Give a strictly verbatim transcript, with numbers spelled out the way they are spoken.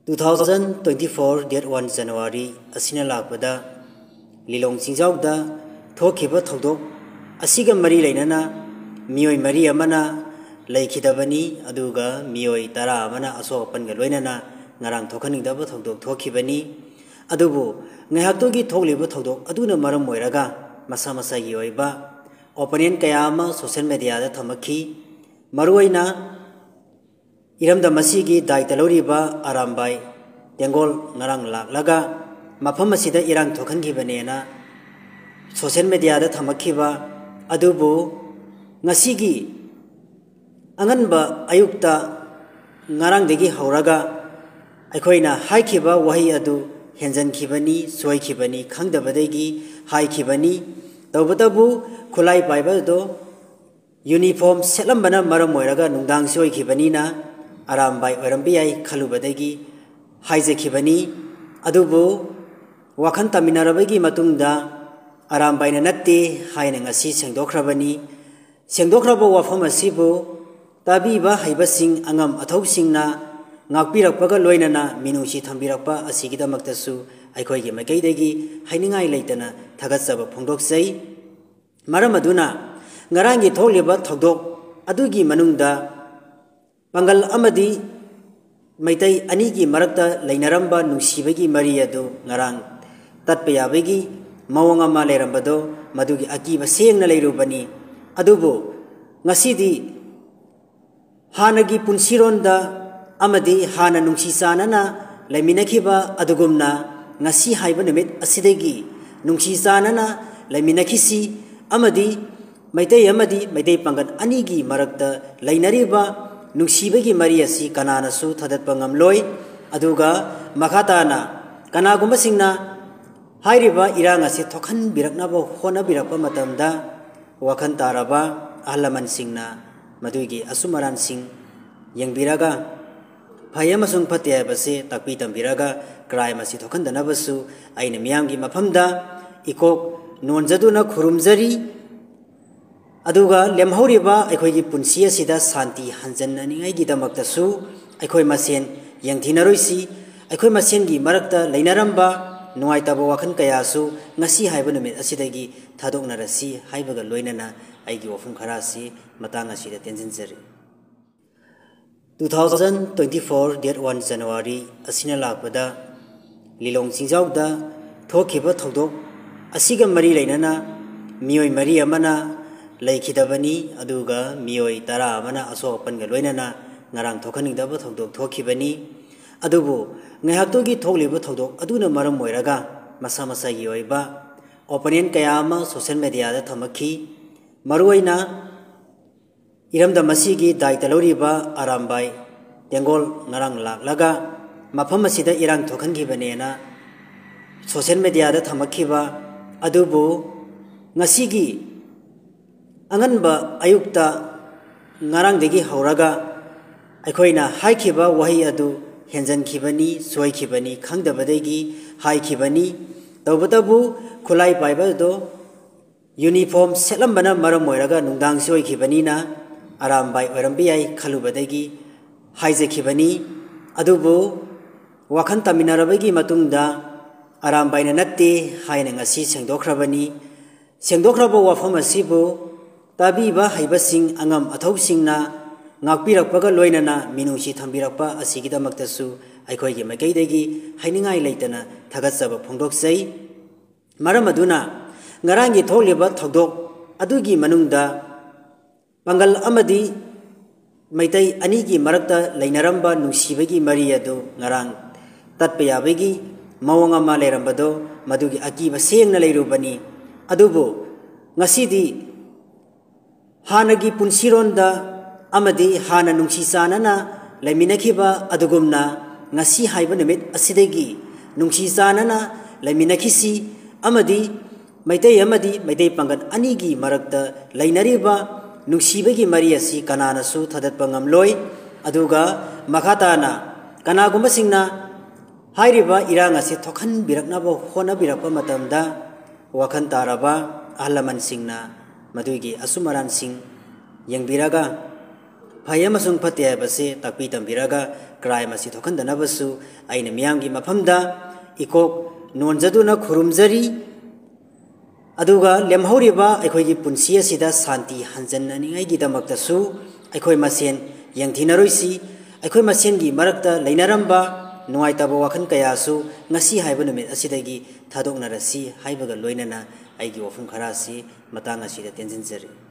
Two thousand twenty four date one January ꯑꯁꯤꯅ ꯂꯥꯛꯄꯗ ꯂꯤꯂꯣꯡ ꯆꯤꯡꯖꯥꯎꯗ ꯊꯣꯛꯈꯤꯕ ꯊꯧꯗꯣꯛ ꯑꯁꯤꯒ ꯃꯔꯤ ꯂꯩꯅꯅ ꯃꯤꯑꯣꯏ ꯃꯔꯤ ꯑꯃꯅ ꯂꯩꯈꯤꯗꯕꯅꯤ, ꯑꯗꯨꯒ ꯃꯤꯑꯣꯏ ꯇꯔꯥ ꯑꯃꯅ ꯑꯁꯣꯛ ꯑꯄꯟꯒ ꯂꯣꯏꯅꯅ ꯉꯔꯥꯡ ꯊꯣꯛꯍꯟꯅꯤꯡꯗꯕ ꯊꯧꯗꯣꯛ ꯊꯣꯛꯈꯤꯕꯅꯤ꯫ ꯑꯗꯨꯕꯨ ꯉꯥꯏꯍꯥꯛꯇꯨꯒꯤ ꯊꯣꯛꯂꯤꯕ ꯊꯧꯗꯣꯛ ꯑꯗꯨꯅ ꯃꯔꯝ ꯑꯣꯏꯔꯒ ꯃꯁꯥ ꯃꯁꯥꯒꯤ ꯑꯣꯏꯕ opinion ꯀꯌꯥ ꯑꯃ social media ꯗ ꯊꯝꯃꯛꯈꯤ꯫ ꯃꯔꯨꯑꯣꯏꯅ ꯏꯔꯝꯗꯝ ꯑꯁꯤꯒꯤ ꯗꯥꯏꯇ ꯂꯧꯔꯤꯕ ꯑꯔꯥꯝꯕꯥꯏ ꯇꯦꯡꯒꯣꯜ ꯉꯔꯥꯡ ꯂꯥꯛꯂꯒ ꯃꯐꯝ ꯑꯁꯤꯗ ꯏꯔꯥꯡ ꯊꯣꯛꯍꯟꯈꯤꯕꯅꯦꯅ social media ꯗ ꯊꯝꯃꯛꯈꯤꯕ ꯑꯗꯨꯕꯨ, ꯉꯁꯤꯒꯤ ꯑꯉꯟꯕ ꯑꯌꯨꯛꯇ ꯉꯔꯥꯡꯗꯒꯤ ꯍꯧꯔꯒ ꯑꯩꯈꯣꯏꯅ ꯍꯥꯏꯈꯤꯕ ꯋꯥꯍꯩ ꯑꯗꯨ ꯍꯦꯟꯖꯟꯈꯤꯕꯅꯤ, ꯁꯣꯏꯈꯤꯕꯅꯤ, ꯈꯪꯗꯕꯗꯒꯤ ꯍꯥꯏꯈꯤꯕꯅꯤ꯫ ꯇꯧꯕꯇꯕꯨ ꯈꯨꯠꯂꯥꯏ ꯄꯥꯏꯕ ꯑꯗꯣ uniform ꯁꯦꯠꯂꯝꯕꯅ ꯃꯔꯝ ꯑꯣꯏꯔꯒ ꯅꯨꯡꯗꯥꯡꯁꯨ ꯑꯣꯏꯈꯤꯕꯅꯤꯅ ꯑꯔꯥꯝꯕꯥꯏ ꯑꯣꯏꯔꯝꯕ ꯌꯥꯏ ꯈꯜꯂꯨꯕꯗꯒꯤ ꯍꯥꯏꯖꯈꯤꯕꯅꯤ꯫ ꯑꯗꯨꯕꯨ ꯋꯥꯈꯜ ꯇꯥꯃꯤꯟꯅꯔꯕꯒꯤ ꯃꯇꯨꯡꯗ ꯑꯔꯥꯝꯕꯥꯏꯅ ꯅꯠꯇꯦ ꯍꯥꯏꯅ ꯉꯁꯤ ꯁꯦꯡꯗꯣꯛꯈ꯭ꯔꯕꯅꯤ꯫ ꯁꯦꯡꯗꯣꯛꯈ꯭ꯔꯕ ꯋꯥꯐꯝ ꯑꯁꯤꯕꯨ ꯇꯥꯕꯤꯕ ꯍꯩꯕꯁꯤꯡ, ꯑꯉꯝ ꯑꯊꯧꯁꯤꯡꯅ ꯉꯥꯛꯄꯤꯔꯛꯄꯒ ꯂꯣꯏꯅꯅ ꯃꯤꯅꯨꯡꯁꯤ ꯊꯝꯕꯤꯔꯛꯄ ꯑꯁꯤꯒꯤꯗꯃꯛꯇꯁꯨ ꯑꯩꯈꯣꯏꯒꯤ ꯃꯥꯏꯀꯩꯗꯒꯤ ꯍꯥꯏꯅꯤꯡꯉꯥꯏ ꯂꯩꯇꯅ ꯊꯥꯒꯠꯆꯕ ꯐꯣꯡꯗꯣꯛꯆꯩ꯫ ꯃꯔꯝ ꯑꯗꯨꯅ ꯉꯔꯥꯡꯒꯤ ꯊꯣꯛꯂꯤꯕ ꯊꯧꯗꯣꯛ ꯑꯗꯨꯒꯤ ꯃꯅꯨꯡꯗ ꯄꯥꯡꯒꯜ ꯑꯃꯗꯤ ꯃꯩꯇꯩ ꯑꯅꯤꯒꯤ ꯃꯔꯛꯇ ꯂꯩꯅꯔꯝꯕ ꯅꯨꯡꯁꯤꯕꯒꯤ ꯃꯔꯤ ꯑꯗꯨ ꯉꯔꯥꯡ ꯇꯠꯄ ꯌꯥꯕꯒꯤ ꯃꯑꯣꯡ ꯑꯃ ꯂꯩꯔꯝꯕꯗꯣ, ꯃꯗꯨꯒꯤ ꯑꯀꯤꯕ ꯁꯦꯡꯅ ꯂꯩꯔꯨꯕꯅꯤ꯫ ꯑꯗꯨꯕꯨ ꯉꯁꯤꯗꯤ ꯍꯥꯟꯅꯒꯤ ꯄꯨꯟꯁꯤꯔꯣꯟꯗ ꯑꯃꯗꯤ ꯍꯥꯟꯅ ꯅꯨꯡꯁꯤ ꯆꯥꯟꯅꯅ ꯂꯩꯃꯤꯟꯅꯈꯤꯕ ꯑꯗꯨꯒꯨꯝꯅ ꯉꯁꯤ ꯍꯥꯏꯕ ꯅꯨꯃꯤꯠ ꯑꯁꯤꯗꯒꯤ ꯅꯨꯡꯁꯤ ꯆꯥꯟꯅꯅ ꯂꯩꯃꯤꯟꯅꯈꯤꯁꯤ ꯑꯃꯗꯤ ꯃꯩꯇꯩ ꯑꯃꯗꯤ ꯃꯩꯇꯩ ꯄꯥꯡꯒꯜ ꯑꯅꯤꯒꯤ ꯃꯔꯛꯇ ꯂꯩꯅꯔꯤꯕ ꯅꯨꯡꯁꯤꯕꯒꯤ ꯃꯔꯤ ꯑꯁꯤ ꯀꯅꯥꯅꯁꯨ ꯊꯥꯗꯠꯄ ꯉꯝꯂꯣꯏ꯫ ꯑꯗꯨꯒ ꯃꯈꯥ ꯇꯥꯅ ꯀꯅꯥꯒꯨꯝꯕꯁꯤꯡꯅ ꯍꯥꯏꯔꯤꯕ ꯏꯔꯥꯡ ꯑꯁꯤ ꯊꯣꯛꯍꯟꯕꯤꯔꯛꯅꯕ ꯍꯣꯠꯅꯕꯤꯔꯛꯄ ꯃꯇꯝꯗ ꯋꯥꯈꯜ ꯇꯥꯔꯕ ꯑꯍꯜ ꯂꯃꯟꯁꯤꯡꯅ ꯃꯗꯨꯒꯤ ꯑꯆꯨꯝ ꯑꯔꯥꯟꯁꯤꯡ ꯌꯦꯡꯕꯤꯔꯒ ꯐꯩ ꯑꯃꯁꯨꯡ ꯐꯠꯇꯦ ꯍꯥꯏꯕꯁꯤ ꯇꯥꯛꯄꯤ ꯇꯝꯕꯤꯔꯒ crime ꯑꯁꯤ ꯊꯣꯛꯍꯟꯗꯅꯕꯁꯨ ꯑꯩꯅ ꯃꯤꯌꯥꯝꯒꯤ ꯃꯐꯝꯗ ꯏꯀꯣꯛ ꯅꯣꯟꯖꯗꯨꯅ ꯈꯨꯔꯨꯝꯖꯔꯤ꯫ ꯑꯗꯨꯒ ꯂꯦꯝꯍꯧꯔꯤꯕ ꯑꯩꯈꯣꯏꯒꯤ ꯄꯨꯟꯁꯤ ꯑꯁꯤꯗ ꯁꯥꯟꯇꯤ ꯍꯟꯖꯟꯅꯅꯤꯡꯉꯥꯏꯒꯤꯗꯃꯛꯇꯁꯨ ꯑꯩꯈꯣꯏ ꯃꯁꯦꯟ ꯌꯦꯡꯊꯤꯅꯔꯣꯏꯁꯤ꯫ ꯑꯩꯈꯣꯏ ꯃꯁꯦꯟꯒꯤ ꯃꯔꯛꯇ ꯂꯩꯅꯔꯝꯕ ꯅꯨꯡꯉꯥꯏꯇꯕ ꯋꯥꯈꯜ ꯀꯌꯥꯁꯨ ꯉꯁꯤ ꯍꯥꯏꯕ ꯅꯨꯃꯤꯠ ꯑꯁꯤꯗꯒꯤ ꯊꯥꯗꯣꯛꯅꯔꯁꯤ ꯍꯥꯏꯕꯒ ꯂꯣꯏꯅꯅ ꯑꯩꯒꯤ ꯋꯥꯐꯝ ꯈꯔ ꯑꯁꯤ ꯃꯇꯥꯡ ꯑꯁꯤꯗ ꯇꯦꯟꯁꯤꯟꯖꯔꯤ꯫ Two thousand twenty four date one January ꯑꯁꯤꯅ ꯂꯥꯛꯄꯗ ꯂꯤꯂꯣꯡ ꯆꯤꯡꯖꯥꯎꯗ ꯊꯣꯛꯈꯤꯕ ꯊꯧꯗꯣꯛ ꯑꯁꯤꯒ ꯃꯔꯤ ꯂꯩꯅꯅ ꯃꯤꯑꯣꯏ ꯃꯔꯤ ꯑꯃꯅ ꯂꯩꯈꯤꯗꯕꯅꯤ, ꯑꯗꯨꯒ ꯃꯤꯑꯣꯏ ꯇꯔꯥ ꯑꯃꯅ ꯑꯁꯣꯛ ꯑꯄꯟꯒ ꯂꯣꯏꯅꯅ ꯉꯔꯥꯡ ꯊꯣꯛꯍꯟꯅꯤꯡꯗꯕ ꯊꯧꯗꯣꯛ ꯊꯣꯛꯈꯤꯕꯅꯤ꯫ ꯑꯗꯨꯕꯨ ꯉꯥꯏꯍꯥꯛꯇꯨꯒꯤ ꯊꯣꯛꯂꯤꯕ ꯊꯧꯗꯣꯛ ꯑꯗꯨꯅ ꯃꯔꯝ ꯑꯣꯏꯔꯒ ꯃꯁꯥ ꯃꯁꯥꯒꯤ ꯑꯣꯏꯕ opinion ꯀꯌꯥ ꯑꯃ social mediaꯗ ꯊꯝꯃꯛꯈꯤ꯫ ꯃꯔꯨꯑꯣꯏꯅ ꯏꯔꯝꯗꯝ ꯑꯁꯤꯒꯤ ꯗꯥꯏꯇ ꯂꯧꯔꯤꯕ ꯑꯔꯥꯝꯕꯥꯏ ꯇꯦꯡꯒꯣꯜ ꯉꯔꯥꯡ ꯂꯥꯛꯂꯒ ꯃꯐꯝ ꯑꯁꯤꯗ ꯏꯔꯥꯡ ꯊꯣꯛꯍꯟꯈꯤꯕꯅꯦꯅ social mediaꯗ ꯊꯝꯃꯛꯈꯤꯕ ꯑꯗꯨꯕꯨ ꯉꯁꯤꯒꯤ ꯑꯉꯟꯕ ꯑꯌꯨꯛꯇ ꯉꯔꯥꯡꯗꯒꯤ ꯍꯧꯔꯒ ꯑꯩꯈꯣꯏꯅ ꯍꯥꯏꯈꯤꯕ ꯋꯥꯍꯩ ꯑꯗꯨ ꯍꯦꯟꯖꯟꯈꯤꯕꯅꯤ, ꯁꯣꯏꯈꯤꯕꯅꯤ, ꯈꯪꯗꯕꯗꯒꯤ ꯍꯥꯏꯈꯤꯕꯅꯤ꯫ ꯇꯧꯕꯇꯕꯨ ꯈꯨꯠꯂꯥꯏ ꯄꯥꯏꯕ ꯑꯗꯨ uniform ꯁꯦꯠꯂꯝꯕꯅ ꯃꯔꯝ ꯑꯣꯏꯔꯒ ꯅꯨꯡꯗꯥꯡꯁꯨ ꯑꯣꯏꯈꯤꯕꯅꯤꯅ ꯑꯔꯥꯝꯕꯥꯏ ꯑꯣꯏꯔꯝꯕ ꯌꯥꯏ ꯈꯜꯂꯨꯕꯗꯒꯤ ꯍꯥꯏꯖꯈꯤꯕꯅꯤ꯫ ꯑꯗꯨꯕꯨ ꯋꯥꯈꯜ ꯇꯥꯃꯤꯟꯅꯔꯕꯒꯤ ꯃꯇꯨꯡꯗ ꯑꯔꯥꯝꯕꯥꯏꯅ ꯅꯠꯇꯦ ꯍꯥꯏꯅ ꯉꯁꯤ ꯁꯦꯡꯗꯣꯛꯈ꯭ꯔꯕꯅꯤ꯫ ꯁꯦꯡꯗꯣꯛꯈ꯭ꯔꯕ ꯋꯥꯐꯝ ꯑꯁꯤꯕꯨ ꯇꯥꯕꯤꯕ ꯍꯩꯕꯁꯤꯡ, ꯑꯉꯝ ꯑꯊꯧꯁꯤꯡꯅ ꯉꯥꯛꯄꯤꯔꯛꯄꯒ ꯂꯣꯏꯅꯅ ꯃꯤꯅꯨꯡꯁꯤ ꯊꯝꯕꯤꯔꯛꯄ ꯑꯁꯤꯒꯤꯗꯃꯛꯇꯁꯨ ꯑꯩꯈꯣꯏꯒꯤ ꯃꯥꯏꯀꯩꯗꯒꯤ ꯍꯥꯏꯅꯤꯡꯉꯥꯏ ꯂꯩꯇꯅ ꯊꯥꯒꯠꯆꯕ ꯐꯣꯡꯗꯣꯛꯆꯩ꯫ ꯃꯔꯝ ꯑꯗꯨꯅ ꯉꯔꯥꯡꯒꯤ ꯊꯣꯛꯂꯤꯕ ꯊꯧꯗꯣꯛ ꯑꯗꯨꯒꯤ ꯃꯅꯨꯡꯗ ꯄꯥꯡꯒꯜ ꯑꯃꯗꯤ ꯃꯩꯇꯩ ꯑꯅꯤꯒꯤ ꯃꯔꯛꯇ ꯂꯩꯅꯔꯝꯕ ꯅꯨꯡꯁꯤꯕꯒꯤ ꯃꯔꯤ ꯑꯗꯨ ꯉꯔꯥꯡ ꯇꯠꯄ ꯌꯥꯕꯒꯤ ꯃꯑꯣꯡ ꯑꯃ ꯂꯩꯔꯝꯕꯗꯣ, ꯃꯗꯨꯒꯤ ꯑꯀꯤꯕ ꯁꯦꯡꯅ ꯂꯩꯔꯨꯕꯅꯤ꯫ ꯑꯗꯨꯕꯨ ꯉꯁꯤꯗꯤ ꯍꯥꯟꯅꯒꯤ ꯄꯨꯟꯁꯤꯔꯣꯟꯗ ꯑꯃꯗꯤ ꯍꯥꯟꯅ ꯅꯨꯡꯁꯤ ꯆꯥꯟꯅꯅ ꯂꯩꯃꯤꯟꯅꯈꯤꯕ ꯑꯗꯨꯒꯨꯝꯅ ꯉꯁꯤ ꯍꯥꯏꯕ ꯅꯨꯃꯤꯠ ꯑꯁꯤꯗꯒꯤ ꯅꯨꯡꯁꯤ ꯆꯥꯟꯅꯅ ꯂꯩꯃꯤꯟꯅꯈꯤꯁꯤ ꯑꯃꯗꯤ ꯃꯩꯇꯩ ꯑꯃꯗꯤ ꯃꯩꯇꯩ ꯄꯥꯡꯒꯜ ꯑꯅꯤꯒꯤ ꯃꯔꯛꯇ ꯂꯩꯅꯔꯤꯕ ꯅꯨꯡꯁꯤꯕꯒꯤ ꯃꯔꯤ ꯑꯁꯤ ꯀꯅꯥꯅꯁꯨ ꯊꯥꯗꯠꯄ ꯉꯝꯂꯣꯏ꯫ ꯑꯗꯨꯒ ꯃꯈꯥ ꯇꯥꯅ ꯀꯅꯥꯒꯨꯝꯕꯁꯤꯡꯅ ꯍꯥꯏꯔꯤꯕ ꯏꯔꯥꯡ ꯑꯁꯤ ꯊꯣꯛꯍꯟꯕꯤꯔꯛꯅꯕ ꯍꯣꯠꯅꯕꯤꯔꯛꯄ ꯃꯇꯝꯗ ꯋꯥꯈꯜ ꯇꯥꯔꯕ ꯑꯍꯜ ꯂꯃꯟꯁꯤꯡꯅ ꯃꯗꯨꯒꯤ ꯑꯆꯨꯝ ꯑꯔꯥꯟꯁꯤꯡ ꯌꯦꯡꯕꯤꯔꯒ ꯐꯩ ꯑꯃꯁꯨꯡ ꯐꯠꯇꯦ ꯍꯥꯏꯕꯁꯤ ꯇꯥꯛꯄꯤ ꯇꯝꯕꯤꯔꯒ, ꯀ꯭ꯔꯥꯏꯝ ꯑꯁꯤ ꯊꯣꯛꯍꯟꯗꯅꯕꯁꯨ ꯑꯩꯅ ꯃꯤꯌꯥꯝꯒꯤ ꯃꯐꯝꯗ ꯏꯀꯣꯛ ꯅꯣꯟꯖꯗꯨꯅ ꯈꯨꯔꯨꯝꯖꯔꯤ꯫ ꯑꯗꯨꯒ ꯂꯦꯝꯍꯧꯔꯤꯕ ꯑꯩꯈꯣꯏꯒꯤ ꯄꯨꯟꯁꯤ ꯑꯁꯤꯗ ꯁꯥꯟꯇꯤ ꯍꯟꯖꯟꯅꯅꯤꯡꯉꯥꯏꯒꯤꯗꯃꯛꯇꯁꯨ ꯑꯩꯈꯣꯏ ꯃꯁꯦꯟ ꯌꯦꯡꯊꯤꯅꯔꯣꯏꯁꯤ꯫ ꯑꯩꯈꯣꯏ ꯃꯁꯦꯟꯒꯤ ꯃꯔꯛꯇ ꯂꯩꯅꯔꯝꯕ ꯅꯨꯡꯉꯥꯏꯇꯕ ꯋꯥꯈꯜ ꯀꯌꯥꯁꯨ ꯉꯁꯤ ꯍꯥꯏꯕ ꯅꯨꯃꯤꯠ ꯑꯁꯤꯗꯒꯤ ꯊꯥꯗꯣꯛꯅꯔꯁꯤ ꯍꯥꯏꯕꯒ ꯂꯣꯏꯅꯅ ꯑꯩꯒꯤ ꯋꯥꯐꯝ ꯈꯔ ꯑꯁꯤ ꯃꯇꯥꯡ ꯑꯁꯤꯗ ꯇꯦꯟꯁꯤꯟꯖꯔꯤ꯫